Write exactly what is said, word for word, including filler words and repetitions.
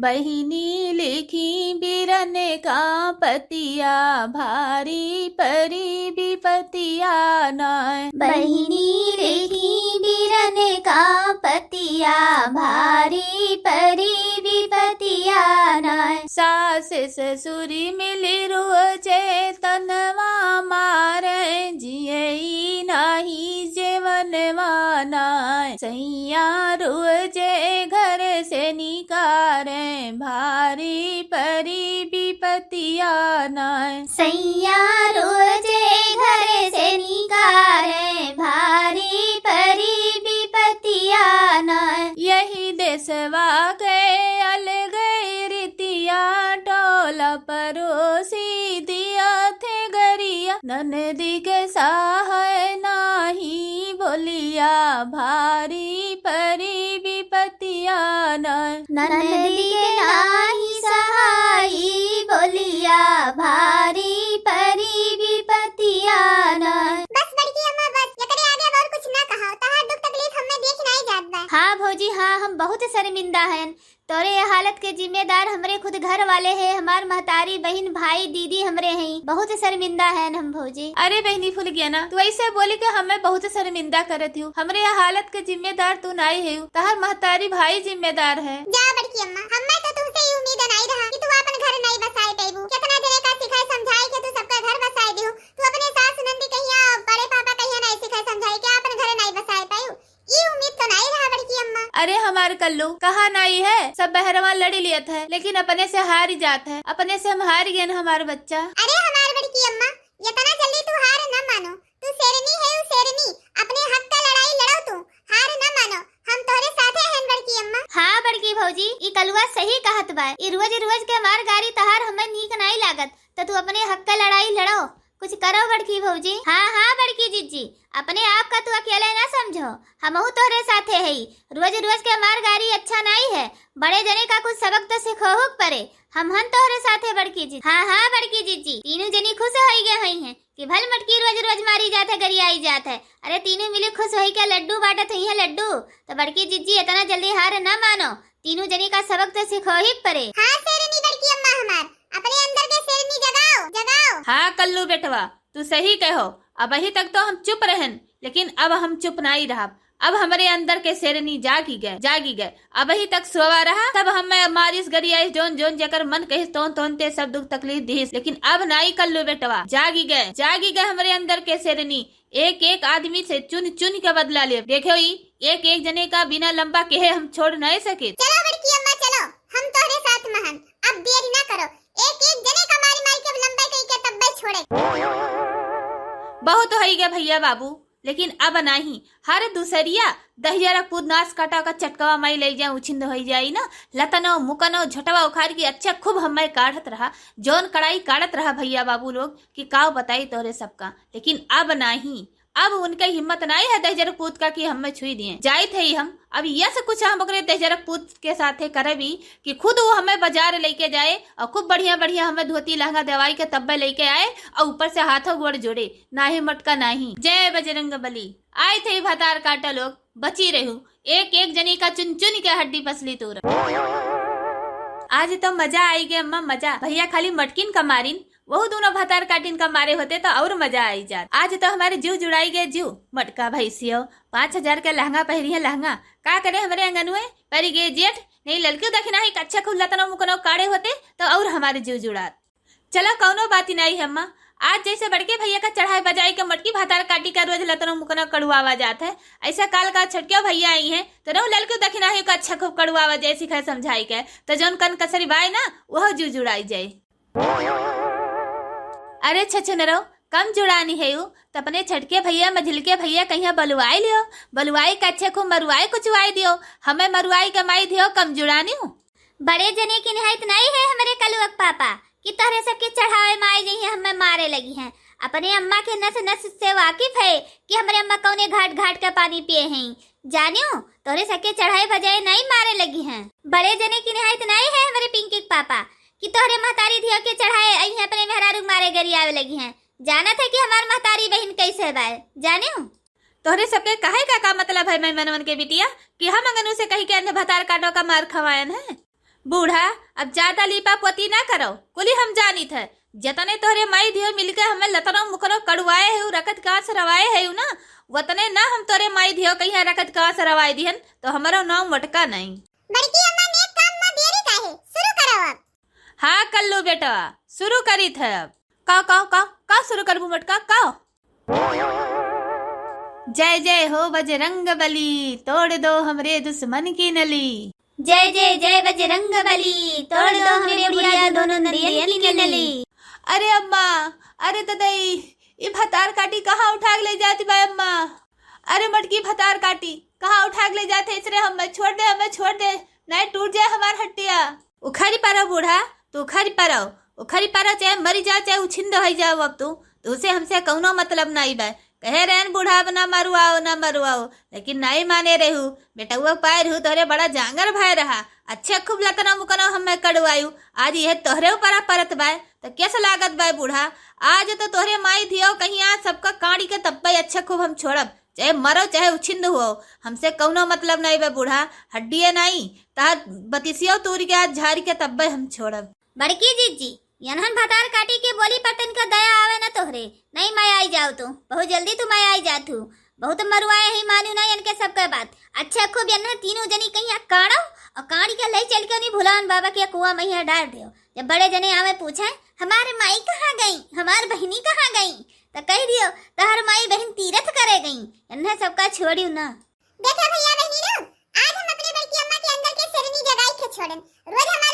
बहिनी लिखी बीरन का पतिया, भारी परी बिपतिया नाय। बहिनी लिखी बीरन का पतिया, भारी परी बिपतिया नाय। सास ससुरी मिली रोजे तनवा मारे, जियई नाही जेवनवा नाय। सैया रोजे घर से निकारे, भारी परी बिपतिया नाय। सैया रोजे घर से निकारे, भारी परी बिपतिया नाय। यही देसवा के अलगे रीतिया, टोला परोसी दिया थे गरिया। ननदी के सहाय नाही बोलिया, भारी परी बिपतिया नाय। ननदी के नाही सहाई बोलिया, भारी परी बिपतिया नाय। बस बड़की अम्मा बस, एकरे आगे अब और कुछ ना कहा, तहार दुख तकलीफ हमें देख नहीं जात बा। हाँ भौजी हाँ, हम बहुत शर्मिंदा हैं। तोरे ये हालत के जिम्मेदार हमरे खुद घर वाले हैं, हमार महतारी, बहिन, भाई, दीदी हमरे हैं। बहुत शर्मिंदा हैं हम भौजी। अरे बहिनी फुलगियाना, तू ऐसे बोली के हमें बहुत शर्मिंदा करत हूँ। हमरे ये हालत के जिम्मेदार तू नाई है, तहार महतारी भाई जिम्मेदार है। जा बड़की अम्मा, हमें तो तुमसे ये उम्मीद नहीं रहा कि तू अपन घर नहीं बसाए पैबू। कितना जने का सिखाए समझाए के तू सबका घर बसाए दियो, तू अपने सास नंदी कहिया, बड़े पापा कहिया नहीं सिखाए समझाए के अपन घर नहीं बसाए पायू। ई उम्मीद तो नाई रहा बड़की अम्मा। अरे हमार कल्लू, कहा नाई है, सब बहरवा लड़ी लियत है, लेकिन अपने से हार ही जात है। अपने से हम हार गए न हमार बच्चा। अरे हमार बड़की अम्मा, इतना जल्दी तू हार न मानो। तू शेरनी है, उ शेरनी, अपने हक का लड़ाई लड़ो तू, हार न मानो, हम तोहरे साथे हैं बड़की अम्मा। हाँ बड़की भौजी, ई कलुआ सही कहत बा। ई रोज रोज के मार गारी तहार हमें नीक नाई लागत, त तू अपने हक का लड़ाई लड़ो। कुछ करो बड़की भौजी। हाँ, हाँ बड़की जिज्जी, अपने आप का तू अकेले ना समझो, हमहू तोहरे साथे हई। रोज रोज के मार गारी अच्छा नाई है, बड़े जने का कुछ सबक तो सिखोहू के परे। हम हन तोहरे साथे बड़की जिज्जी। हाँ, हाँ बड़की जिज्जी, तीनों जनी खुश होई गए होई हैं कि भल मटकी रोज रोज मारी जात है, गरियाई जात है। अरे तीनों मिली खुश होई के लड्डू बांटत हुई है लड्डू। तो बड़की जिज्जी इतना जल्दी हार ना मानो, तीनों जनी का सबक तो सिखोही के परे। हाँ शेरनी बड़की अम्मा हमार, अपने अंदर के शेरनी जगाओ, जगाओ। हाँ कल्लू बेटवा, तू सही कहो। अबही तक तो हम चुप रहन, लेकिन अब हम चुप नाई रहब। अब हमरे अंदर के शेरनी जागी गए, जागी गए। अबही तक सोवा रहा, तब हमें मारिस गरियाइस, जोन जोन जेकर मन कहिस तोन तोन ते सब दुख तकलीफ दिहिस, लेकिन अब नाई कल्लू बेटवा, जागी गए, जागी गए हमरे अंदर के शेरनी। एक एक आदमी से चुन चुन के बदला लेब। देखो ई एक एक जने का बिना लंबा कहे हम छोड़ नहीं सके। चलो बड़की अम्मा चलो, हम तोहरे साथ में हन, अब देरी ना करो, एक एक जने का मारी मारी के लंबा कई के तब्बे छोड़े। बहुत होई गए भैया बाबू, लेकिन अब नाही। हर दूसरिया दहिजरा पूत नास काटा का चटकवा माई ले जाए, उछिंद होई जाई ना, लतनो मुकनो झटवा उखाड़ के अच्छा खूब हमें काढ़त रहा, जौन कड़ाई काढ़त रहा भैया बाबू लोग कि काव बताई तोहरे सबका। लेकिन अब नाही, अब उनके हिम्मत नाई है दहिजरक पूत का कि हमें छुई दिए। जाइत है हम, अब यस कुछ हम ओकरे दहिजरक पूत के साथे करबी कि खुद वो हमें बाजार लेके जाए और खूब बढ़िया बढ़िया हमें धोती लहंगा देवाई के तब्बे लेके आए और ऊपर से हाथों गोड़ जोड़े, नाही मटका नाही। जय बजरंग बली। आइत है भतार काटा लोग, बची रहू, एक एक जनी का चुन चुन के हड्डी पसली तोर। आज तो मजा आई गया अम्मा, मजा। भैया खाली मटकिन का मारिन, वहू दोनों भतार काटिन का मारे होते तो और मजा आई जात। आज तो हमारे जीव जुड़ाई गए जीव। मटका भैंसियो, पाँच हजार के लहंगा पहरी है लहंगा, का करे हमरे अंगनुए परी गए जेठ। नहीं ललकियो दखिना ही कच्छा खूब लतनो मुकनो काढ़े होते तो और हमारे जीव जुड़ात। चलो कौनो बात ही नहीं है अम्मा, आज जैसे बड़के भैया का चढ़ाई बजाई के मटकी भतार काटी का रोज लतनो मुकनो कड़ुआवा जात है, ऐसा काल का छोटकियो भैया आई है तो रहू ललकियो दखिना ही का अच्छा खूब कड़ुआवा जाए सिखाए समझाई के, तो जौन कन कसरी बाय ना वह जीव जुड़ाई जाए। अरे छछुनरो, कम जुड़ानी है यू, त अपने छटके भैया मझिलके भैया कहिया बलुआई लियो, बलुआई के अच्छे खूब मरुआई कुचुआई दियो, हमें मरुआई के माई दियो कम जुड़ानी हूँ। बड़े जने की निहायत नहीं है हमरे कलुअक पापा कि तोहरे सबके चढ़ावे में आई जइहे हमें मारे लगी हैं। अपने अम्मा के नस नस से वाकिफ है कि हमरे अम्मा कौने घाट घाट का पानी पिए हैं। जानियो तोहरे सबके चढ़ाए बजाए नहीं मारे लगी हैं। बड़े जने की निहायत नहीं है हमरे पिंकी के पापा कि तोहरे महतारी धियो के चढ़ाए आई हैं अपने मेहरारू के मारे गरियावे लगी हैं। जानत है कि हमार महतारी बहिन कैसे बाय। जानियो तोहरे सबके कहे का का मतलब है मैं मनवन के बिटिया कि हम अंगनू से कही के अन्य भतार काटो का मार खवायन है। बूढ़ा, अब ज्यादा लीपा पोती ना करो, कुली हम जानित है। जतने तोहरे माई धियो मिलके हमें लतनो मुकनो कड़ुआए है, रकत कांस रवाए है ना, वतने ना हम तोहरे माई धियो कहीं रकत कांस रवाए दिहन, तो हमरो नाम वटका नहीं। बड़की अम्मा, नेक काम में देरी काहे? शुरू करो अब। हाँ कल्लू बेटवा, शुरू करीत है अब। का, का, का, का शुरू करबू मटका, का? जय जय हो बजरंग बली, तोड़ दो हमरे दुश्मन की नली। जय जय जय बजरंग बली, तोड़ दो हमरे बुढ़िया दोनों नंदियन की नली। अरे अम्मा, अरे ददई, ई भतार काटी कहाँ उठा के ले जाती बा अम्मा? अरे मटकी भतार काटी कहाँ उठा के ले जाते? इसरे हमें छोड़ दे, हमें छोड़ दे, नहीं टूट जाए हमार हड्डिया। उखरी परो बूढ़ा, तू उखरी परो, उखरी परो, चाहे मरी जाओ, चाहे उछिंद हो जाओ। अब तू, तू से हमसे कौनो मतलब नहीं बा। कहे रहन बूढ़ा, अब ना मरुआओ, ना मरुआओ, लेकिन नहीं माने रहू। बेटउआ पाए रहू, तोहरे बड़ा जांगर भय रहा, अच्छे खूब लतनो मुकनो हमें कड़वायू। आज यह तोहरे ऊपर परत बाय, तो कैसे लागत बाय बूढ़ा? आज तो तोहरे माई धियो कहीं आज सबका काड़ी के तब्बे अच्छे खूब हम छोड़ब, चाहे मरो चाहे उछिंद हुओ, हमसे कौनो मतलब नहीं बे बूढ़ा। हड्डिए नहीं, तहार बतिसियो तूरी के आज झारी के तब्बे हम छोड़ब। बड़की जीजी, यनहन भतार काटी के बोली पर तनिका दया आवे ना तोहरे। नहीं मैं आई जाओ तू, बहुत जल्दी तू मैं आई जात हूँ। बहुत मरुआए ही मानू ना इनके सबके बात। अच्छा खूब यनहन तीनों जनी कहीं काढ़ो और काढ़ी के ले चल के उन्हीं भुलावन बाबा के कुआं में ही डाल दियो। जब बड़े जने आवे पूछे, "हमार माई कहाँ गई, हमार बहिनी कहाँ गई?" तो कह दियो, "तहर माई बहिन तीरथ करे गई, इन्हें सबका छोड़ियो ना।" देखा भैया बहिनी लोग, आज हम अपने बड़की अम्मा के अंदर के शेरनी जगाई के छोड़न। रोज हमार